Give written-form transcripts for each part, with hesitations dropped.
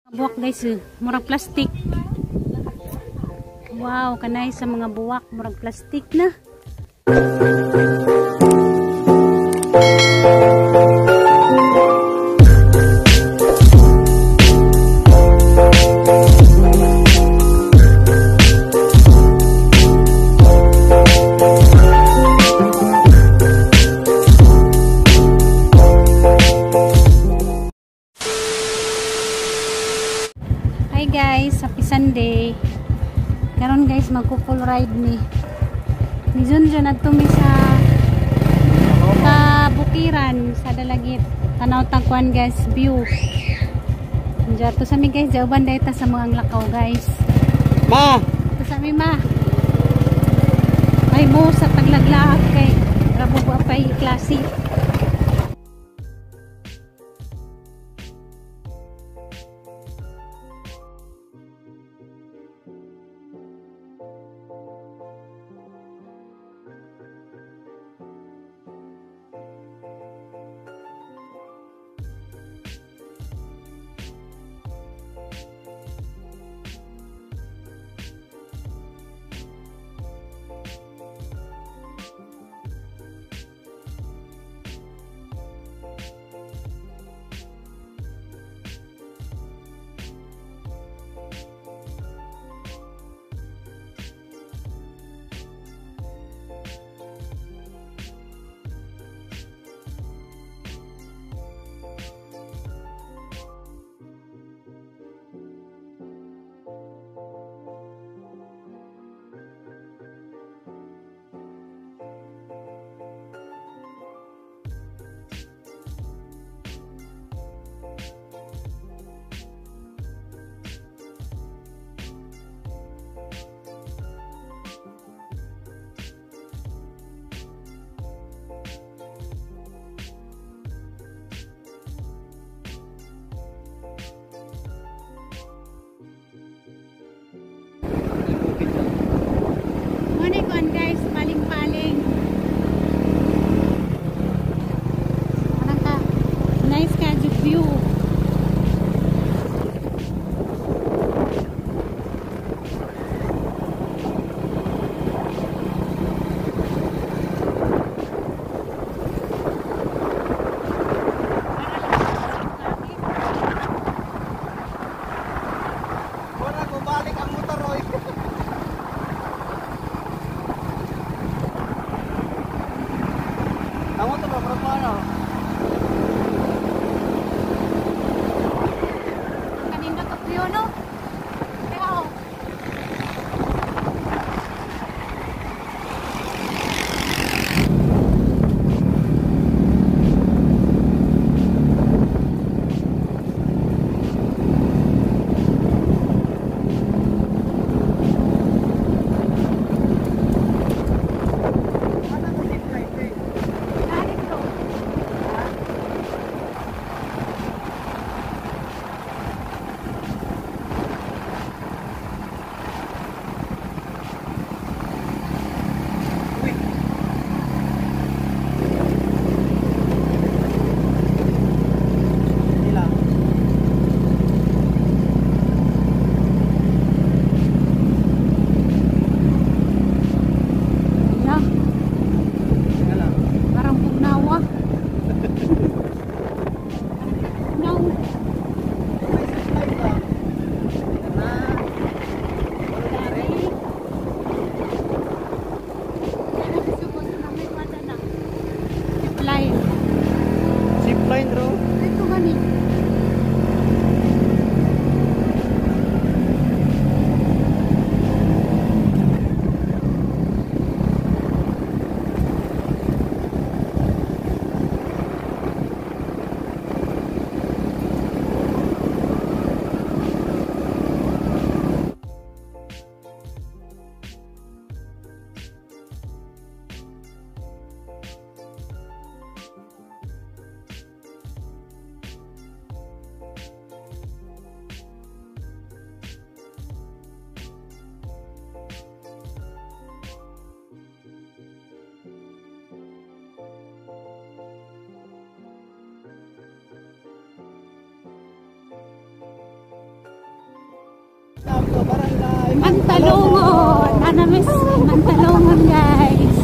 Buwak, guys, eh. Murag plastic. Wow, kanay sa mga buwak, murag plastic na. Hi guys, happy Sunday. Karon guys, magko-full ride ni. Ni Junjun adto mi sa kabukiran sa Dalagit. Tanaw tagkuan guys, view. Diyan to sa mi guys, jauban dayta sa mga lakaw guys. Ma. To sa mi ma. Ay mo sa taglaglaag kay rabo pay klase. Guys, paling-paling. Parang ka, nice ka view. Wala ko balik ang motor oy. Ang motor ba pero paano? Kanina to view, no? Kaya oh. Mantalongon! Nanamis, Mantalongon, guys.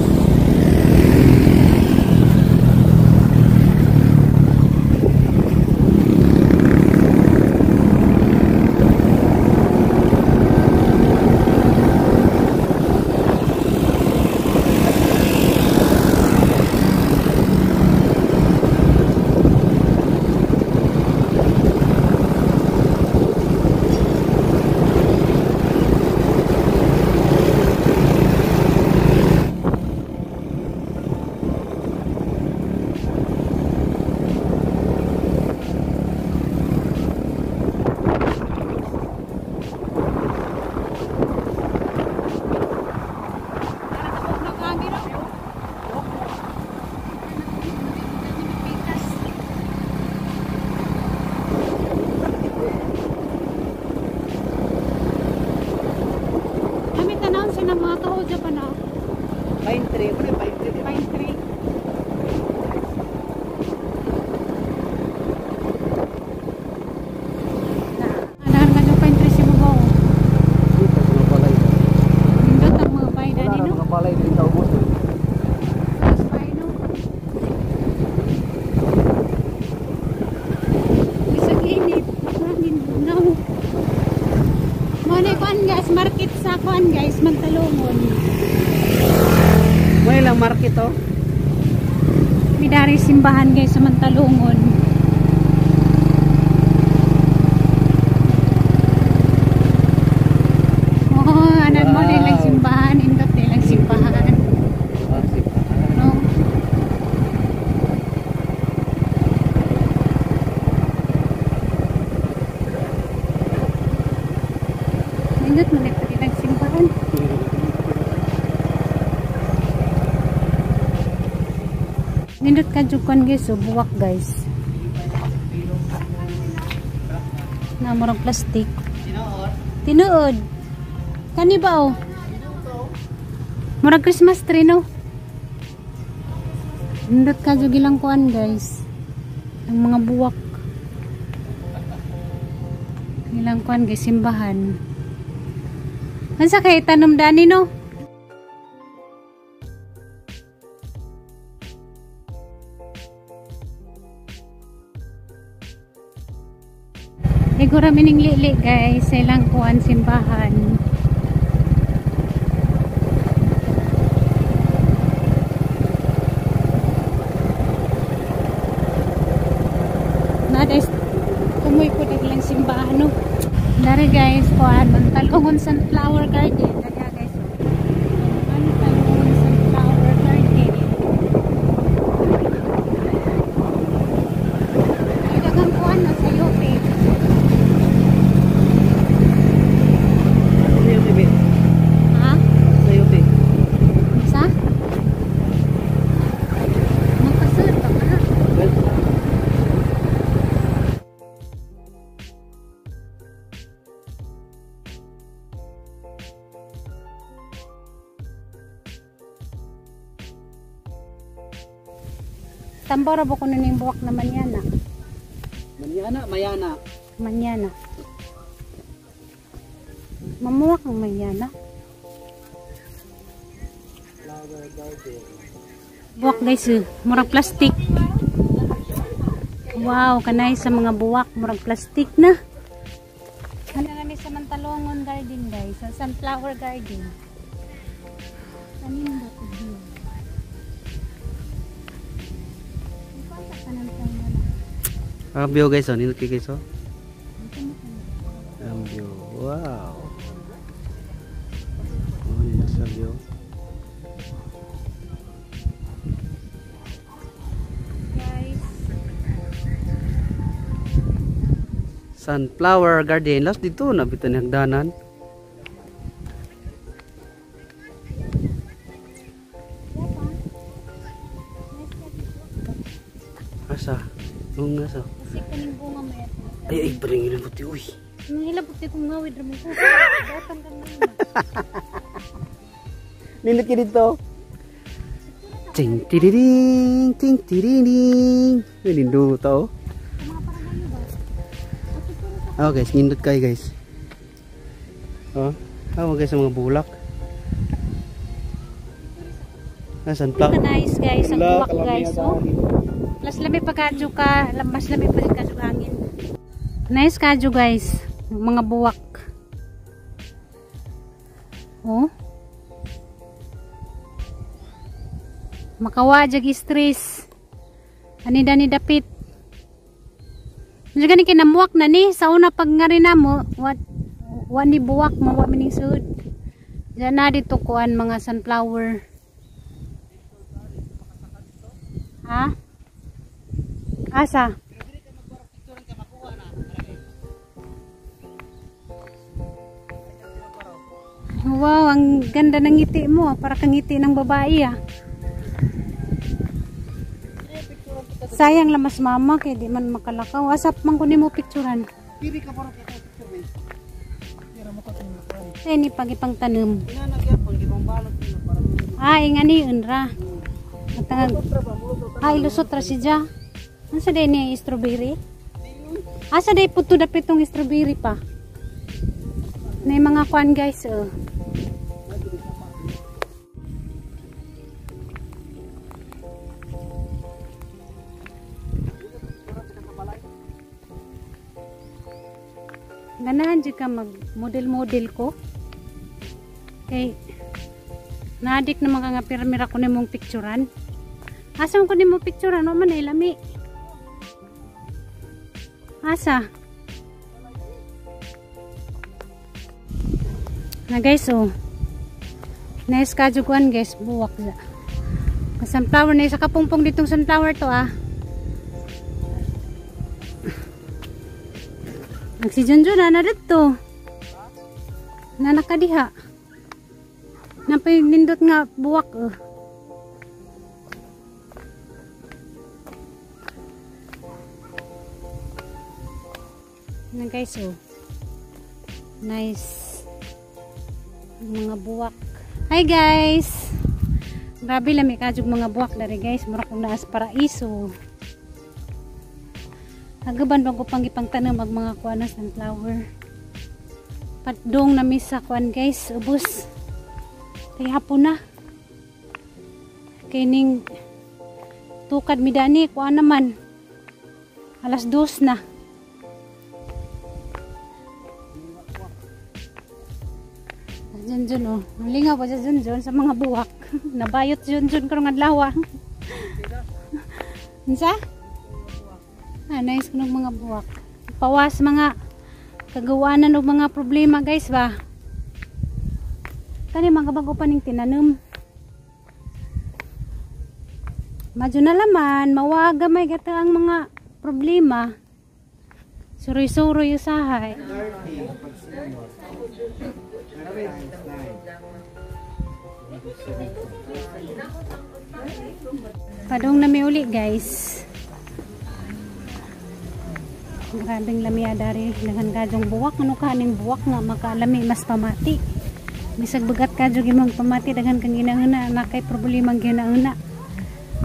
Kami tanaw sa na mga kahuja pa na. Pine tree, ano yung pine tree? Pine tree. Ano naman yung pine tree si Bubaw? Dito sa mga balay. Nindot ang mga pine Wala ani na no? mga balay dito sa ubos. Taas pine no? Isang init. Hangin bunaw. Mo na kuan guys, market sa kuan guys, Mantalongon. May lang market oh. Midari simbahan guys sa Mantalongon. Oh, anan mo nilang simbahan, indot nilang simbahan. No? Nindot mo na nilang simbahan. Nindot ka jud guys, so buwak guys. Na murag plastic. Tinuod. Kani ba oh? Murag Christmas tree no. Nindot ka jud ilang kuan guys. Ang mga buwak. Ilang kuan guys simbahan. Unsa kay tanom dani no? Igura mining lili guys, sa ilang kuan simbahan. Na guys, tumoy ko lang simbahan no. Dari guys, kuan Mantalongon Sunflower Garden. Daga guys. Oh. Mantalongon Sunflower Garden. Ay, dagang kuan no sa UP. Ano yung bebe? Ha? Sa UP. Sa? Magkasud pa ka. Tambora ba kuno ning buwak na manyana? Manyana, mayana. Manyana. Mamuwak ang manyana. Flower garden. Buwak guys, eh. Murag plastic. Wow, kanay sa mga buwak, murag plastic na. Ano namin sa Mantalongon Garden guys, sa Sunflower Garden. Kanin ba ito view? Ang view guys oh, nindot kay guys oh. Ang view. Wow. Oh, nindot sa view. Guys, Sunflower Garden. Last dito na bitan hagdanan. Asa? Oo nga sa. Kasi kaning bunga mo yan. Ay, ay, parang ilabot uy. Nang hilabot ko nga with mo ko. Datang ka na. Nindot ka dito. Ting tiriring, ting tiriring. Nindot oh. Mga parang kayo ba? Oh guys, nindot kayo guys. Oh, tawag guys sa mga bulak. Ah, sunflower. Nice guys, ang buwak guys. Oh. Mas lami pa kadyo ka, mas lami pa kadyo hangin. Nice kadyo guys, mga buwak. Oh. Makawa jag stress. Ani dani dapit. Medyo gani kinamuak na ni sa una pag nga rin namo, wa ni buwak mawa mining sud. Diyan na dito kuan mga sunflower. Ha? Asa? Wow, ang ganda ng ngiti mo. Para kang ngiti ng babae ah. Sayang lamas mama kay di man makalakaw. Asap man ko nimo picturean. Diri ka para kay picture eh. Dira mo ka Ay ni pagipang tanom. Ginanagyan para. Ah, ingani unra. Matangag. Ah, ilusot ra siya. Asa day ni strawberry? Asa day puto dapit tong strawberry pa? Nay mga kwan guys oh. Ganahan jud ka mag model-model ko. Kay naadik na mga nga pirmira ko nimong picturean. Asa man ko nimo picturean? Wa man ay lami. Asa? Na guys oh. Nice kajuguan guys, buwak za. Sunflower na isa kapungpong ditong sunflower to ah. Nagsi Junjun na dito. Na nakadiha. Napay nindot nga buwak oh. Na guys oh. Nice. Mga buwak. Hi guys. Grabe lami kajug mga buwak dari guys. Mura kong naas paraiso. Agaban bago pang ipangtanom ang mga kuan sunflower. Patdong na misa kuan guys, ubos. Kay hapon na. Kay ning tukad mi dani kuan naman. 2:00 na. Junjun oh. Lingaw pa siya Junjun sa mga buwak. Nabayot Junjun karong adlaw. Unsa? Ah, nice kunog mga buwak. Pawas mga kagawanan og mga problema guys ba. Kani mga bago pa ning tinanom. Madyo na laman, mawaga may gata ang mga problema. Suroy-suroy usahay. Padong na mi uli guys. Grabeng lami dari dengan kajong buwak. Ano ka aning buwak nga makalami mas pamati. Bisag bagat kadyo imong pamati daghan kang ginauna na kay problema ang ginauna.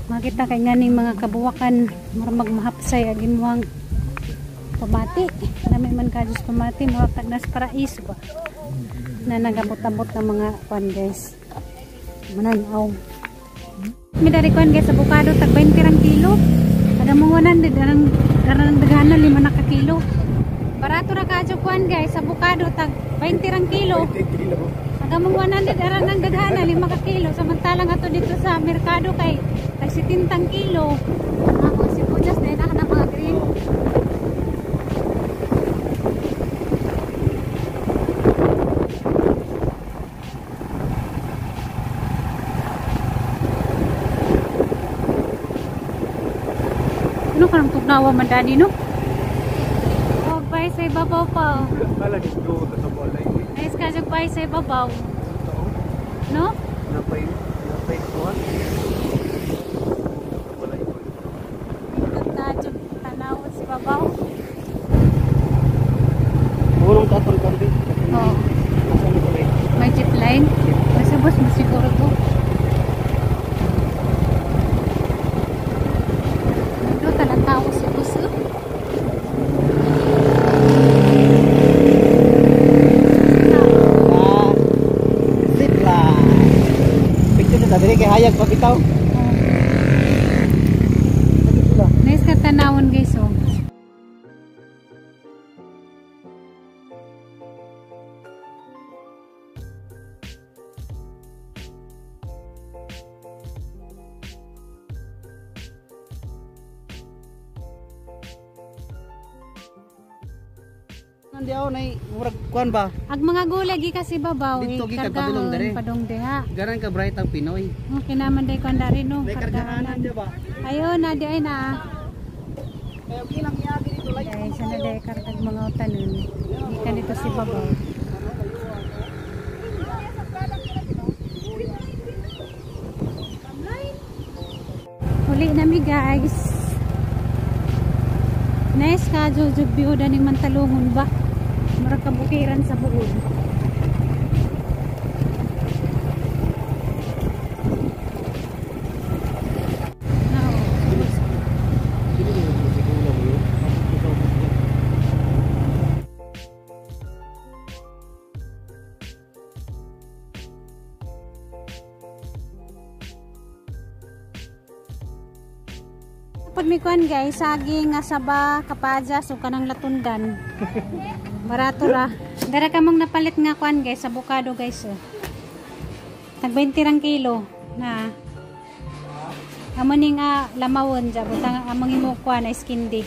Makita kay nganing mga kabuwakan mura magmahapsay ag imong pamati. Lami man kadyo sa pamati mura tagnas paraiso ba. Na nagabot-abot ng mga kwan guys. Manan-aw. Mi dari kwan guys avocado tag 20 rang kilo. Ada mo 100 arang arang daghanan 5 na ka kilo. Barato ra kadyo kwan guys avocado tag 20 rang kilo. Aga mong 100 arang ang daghana 5 ka kilo. Samantalang ato dito sa merkado kay tag 70 kilo. Ako sibuyas na na mga green. Ano ka nang tugnawa man dani no? Oh, bye sa ibabaw pa. Wala dito sa balay. Nice ka jud bye sa ibabaw. No? Napay kuan. Ganda jud tanaw sa ibabaw. Murong katon kambi. Oh. May jeep line. Masubos mo siguro to. Payag pa bitaw. Oh. Nice ka tanawon, guys, oh. Nandi aw nay murag kuan ba? Ag mga gulay gi kasi babaw, Dito eh, gikan padulong kargahon dere. padong diha. Garan ka bright ang Pinoy. Okay naman day kon dari no. May kargahanan Kargahanan. di ba? Ayun na di ay na. Kaya okay lang iagi dito layo. Guys, sana day kargag mga utanon. Gikan dito si babaw. Uli na mi, guys. Nice ka jujug biuda ning mantalungon ba. Murag kabukiran sa buod. Now, pag mi kuan, guys, saging nga saba, kapadjas o kanang latundan. Barato ra. Dara ka mong napalit nga kuan, guys, avocado, guys, oh. Tag 20 rang kilo na. Amo ni nga lamawon ja butang among imo kuan ice candy.